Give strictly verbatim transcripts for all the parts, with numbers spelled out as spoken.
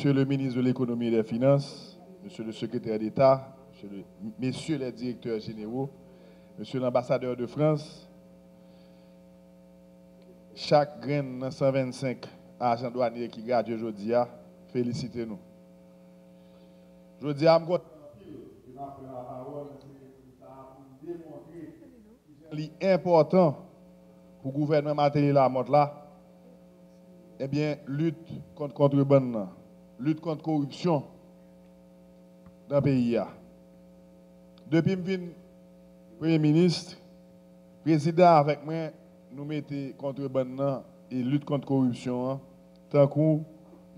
Monsieur le ministre de l'Économie et des Finances, Monsieur le secrétaire d'État, Monsieur le, Messieurs les directeurs généraux, Monsieur l'ambassadeur de France, chak grenn nan san vennsenk ajan dwanye ki gradye jodi a, felisite nou. Jodi a, m kontan anpil de m ap pran lapawòl nan seremoni sa a pou m demontre kijan li enpòtan pou gouvènman Martelly Lamothe la, ebyen, lit kont kontrebann nan, lit kont koripsyon nan peyi a. Depi m vin Premye Minis, Prezidan avèk mwen, nou mete kontrebann nan e lit kont koripsyon an tankou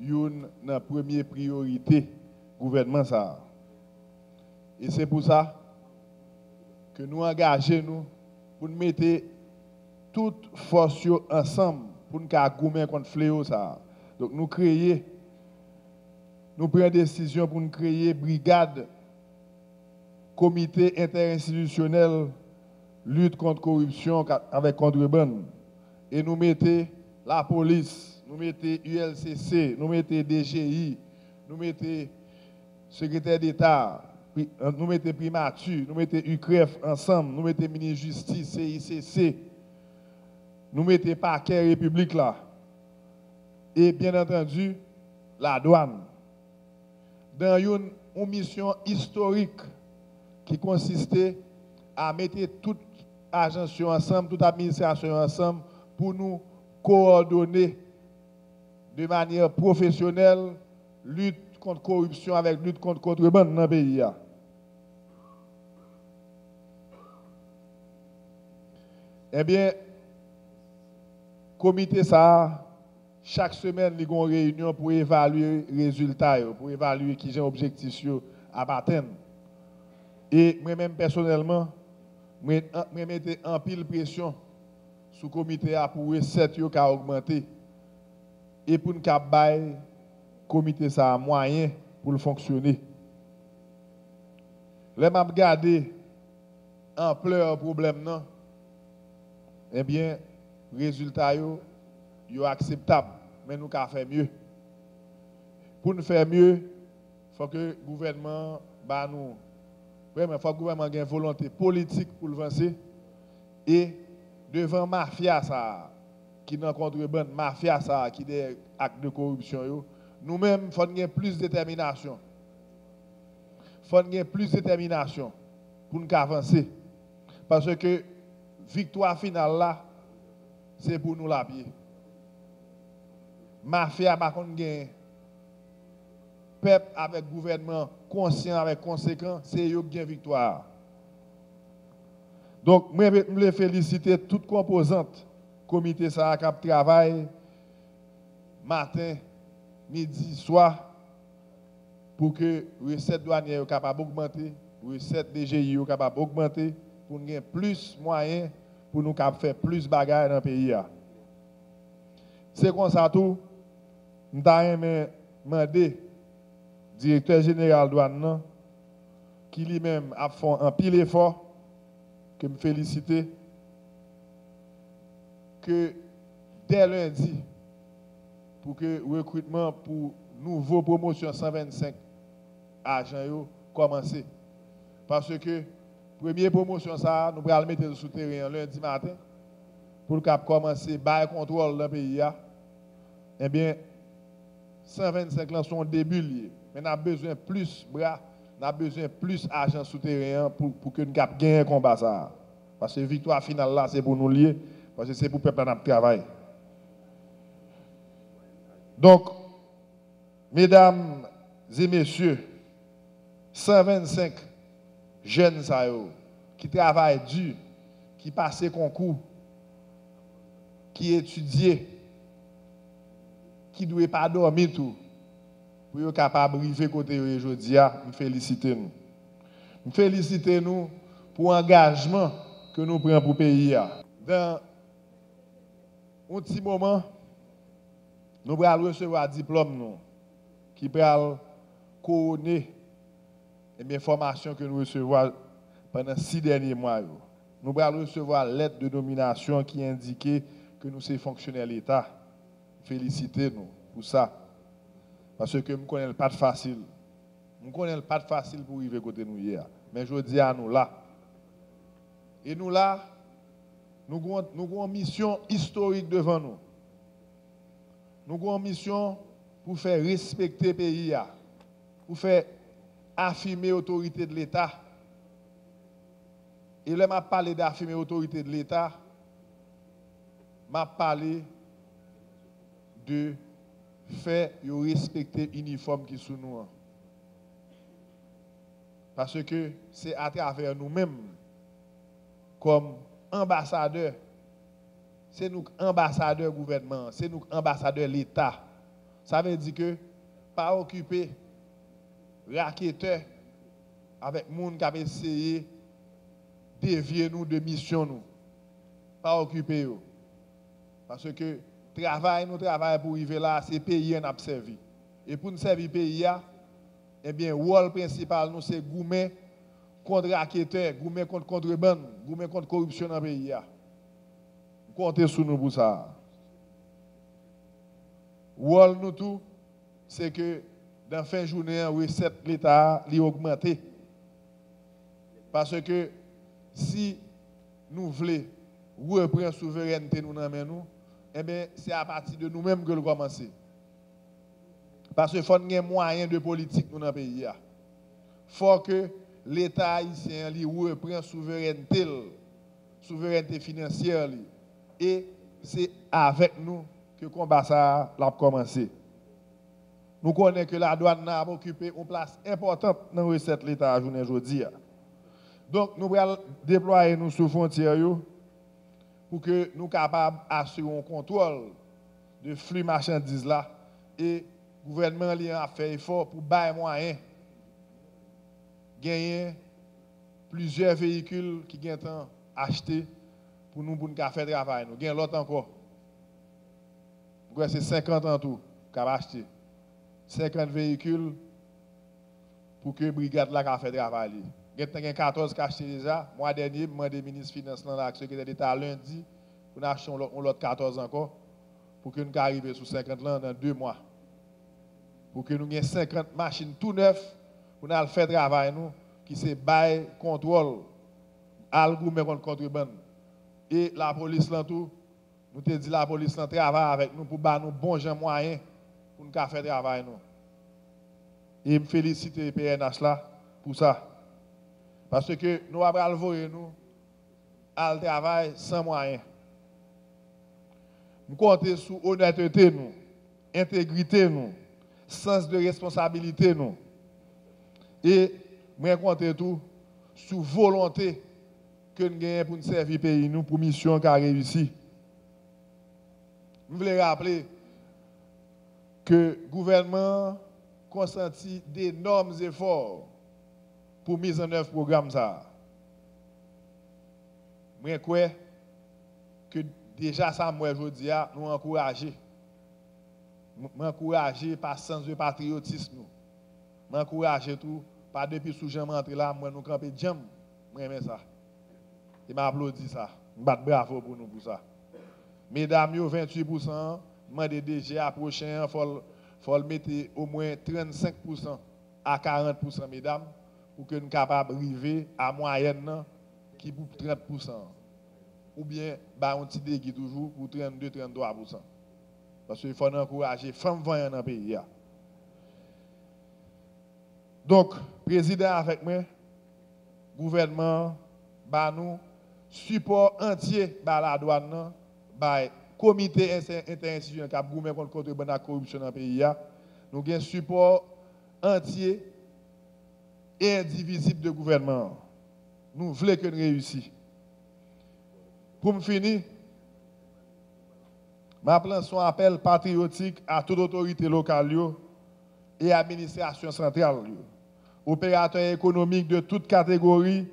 youn nan premye priyorite gouvènman sa a. E se pou sa ke nou angaje nou pou n mete tout fòs yo ansanm pou n ka goumen kont fleyo sa a. Donk, nou kreye, nou pran desizyon pou n kreye brigad Komite Entèenstitisyonèl Lit Kont Koripsyon ka- avèk Kontrebann. E nou mete lapolis, nou mete U L C C, nou mete D G I, nou mete sekretè deta, pri- nou mete primati, nou mete UCREF ansanm, nou mete minis jistis, C I C C, nou mete pakè repiblik la. E, byen antandi, ladwàn. Dan youn, yon misyon istorik ki konsiste a mete tout ajans yo ansanm, tout administrasyon yo ansanm pou nou kowòdone de manyè pwofesyonèl lit kont koripsyon avèk lit kont kontrebann nan peyi a. Ebyen, komite sa a, chak semèn, li gen yon reyinyon pou evalye rezilta yo, pou evalye kijan objektif yo ap atenn. E mwen menm pèsonèlman, mwen, mwen mete anpil presyon sou komite a pou resèt yo ka ogmante e pou n ka bay komite sa a mwayen pou l fonksyone. Lè m ap gade anplè pwoblèm nan, ebyen, rezilta yo, yo akseptab, men nou ka fè mye. Pou n fè mye, fòk gouvènman an ba nou, premyèman, fòk gouvènman an gen volonte politik pou l vanse, e devan mafya sa a ki nan kontrebann, mafya sa a ki dèyè ak de koripsyon yo, nou menm, fò n gen plis detèminasyon. Fò n gen plis detèminasyon pou n ka vanse. Paske viktwa final la, se pou nou l ap ye. Mafya pa konn gen. Pèp avèk gouvènman konsyan avèk konsekan, se yo k gen viktwa a. Donk, mwen vle, m vle felisite tout konpozant komite sa a k ap travay maten, midi, swa, pou ke resèt dwanyè yo kapab ogmante, resèt D G I yo kapab ogmante, pou n gen plis mwayen pou nou kab fè plis bagay nan peyi a. Se konsa tou, m ta renmen mande direktè jeneral dwàn nan, ki li menm ap fè anpil efò, ke m felisite, ke dè lendi, pou ke rekritman pou nouvo pwomosyon san vennsenk ajan yo kòmanse. Paske premye pwomosyon sa a, nou pral mete l sou teren an lendi maten, pou l kab kòmanse bay kontwòl nan peyi a. Ebyen, san vennsenk lan se yon debi l ye. Men n ap bezwen plis bra, n ap bezwen plis ajan sou teren an pou, pou ke n kab genyen konba sa a. Paske viktwa final la, se pou nou l ye, paske se pou pèp la n ap travay. Donk, medam e mesye, san vennsenk jèn sa yo ki travay di, ki pase konkou, ki etidye, ki dwe pa dòmi tou, pou yo kapab rive kote yo ye jodi a, m felisite nou. M felisite nou pou angajman ke nou pran pou peyi a. Dan yon ti moman, nou pral resevwa diplòm nou, ki pral kowone, ebyen, fòmasyon ke nou resevwa pandan sis dènye mwa yo. Nou pral resevwa lèt de nominasyon ki endike ke nou se fonksyonè Leta. Felisite nou pou sa. Paske m konnen l pa t fasil. M konnen l pa t fasil pou rive kote nou ye a. Men jodi a, nou la. E nou la, nou gon, nou gon misyon istorik devan nou. Nou gon misyon pou fè respekte peyi a, pou fè afime otorite de Leta. E lè m ap pale de afime otorite de Leta, m ap pale de fè yo respekte inifòm ki sou nou an. Paske se atravè nou menm, kòm anbasadè, se nou k anbasadè gouvènman an, se nou k anbasadè Leta. Sa vle di ke pa okipe raketè avèk moun k ap eseye devye nou de misyon nou. Pa okipe yo. Paske travay nou travay pou rive la, se peyi a n ap sèvi. E pou n sèvi peyi a, ebyen, wòl prensipal nou se goumen kont raketè, goumen kont kontrebann, goumen kont koripsyon nan peyi a. M konte sou nou pou sa a. Wòl nou tou, se ke nan fen jounen an, resèt Leta a, li ogmante. Paske si nou vle repran souverènte nou nan men nou, enben, se apati de nou menm ke l kòmanse. Paske fò n gen mwayen de politik nou nan peyi a. Fò ke Leta ayisyen an, li repran souverènte l, souverènte finansyè li. E se avèk nou ke konba sa a l ap kòmanse. Nou konnen ke ladwàn nan ap okipe yon plas enpòtan nan resèt Leta a jounen jodi a. Donk, nou pral deplwaye nou sou fwontyè yo pou ke nou kapab asire yon kontwòl de fli machandiz la e gouvènman li an ap fè efò pou bay mwayen genyen plizyè veyikil ki gentan achte pou nou, pou n ka fè travay nou. Gen lòt ankò. M kwè se senkant an tou k ap achte. Senkant veyikil pou ke brigad la ka fè travay li. Gentan gen katòz k achte deja. Mwa dènye, m mande minis finans lan la ak sekretè deta lendi pou n achte yon lòt, yon lòt katòz ankò pou ke n ka rive sou senkant lan nan de mwa. Pou ke nou gen senkant machin tou nèf pou n al fè travay nou, ki se bay kontwòl, al goumen kont kontrebann. E lapolis lan tou, nou te di lapolis lan travay avèk nou pou ba nou bon jan mwayen pou n ka fè travay nou. E m felisite P N H la pou sa. Paske nou pa pral voye nou al travay san mwayen. M konte sou onètete nou, entegrite nou, sans de responsabilite nou. E mwen konte tou sou volonte ke n genyen pou n sèvi peyi nou, pou misyon an ka reyisi. M vle raple ke gouvènman an konsanti denòm efò pou mizannèv pwogram sa a. Mwen kwè ke deja sa m wè jodi a, nou ankouraje. M, m ankouraje pa sans de patriyotis nou. M ankouraje tou pa depi sou jan m antre la, m wè nou kanpe djanm. Mwen renmen sa. E m aplodi sa. M bat bravo pou nou pou sa. Medam yo, venntuit pousan an, m mande D G a pwochen an, fò l, fò l mete omwen trannsenk pousan a karant pousan medam, pou ke n kapab rive a mwayèn nan ki pou trant pousan an. Oubyen bay yon ti degi toujou pou trannde, tranntwa pousan. Paske fò n ankouraje fanm vanyan nan peyi a. Donk, prezidan avèk mwen, gouvènman an ba nou sipò antye ba ladwàn nan, bay komite entè-, entèenstitisyonèl k ap goumen kont kontrebann ak koripsyon nan peyi a. Nou gen sipò antye e endivizib de gouvènman an. Nou vle ke n reyisi. Pou m fini, m ap lanse yon apèl patriyotik a tout otorite lokal yo e administrasyon santral yo, operatè ekonomik de tout kategori,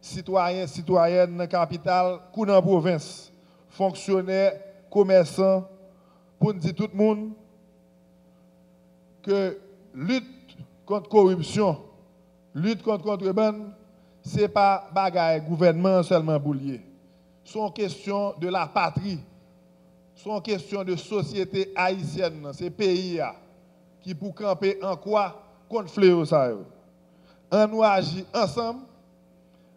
sitwayen, sitwayèn nan kapital kou nan pwovens, fonksyonè, komèsan, pou n di tout moun ke lit kont koripsyon, lit kont kontrebann, se pa bagay gouvènman an sèlman pou l ye. Se yon kesyon de lapatri. Se yon kesyon de sosyete ayisyèn nan, se peyi a. ki pou kanpe an kwa kont fleyo sa yo. Ann nou aji ansanm,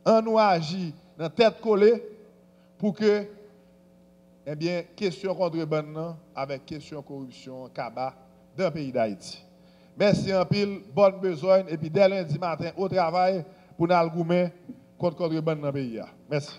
ann nou aji nan tèt kole pou ke, ebyen, kesyon kontrebann nan avèk kesyon koripsyon an kaba dan peyi Dayiti. Mèsi anpil, bòn bezwen, epi dè lendi maten, o travay pou n al goumen kont kontrebann nan peyi a. Mèsi.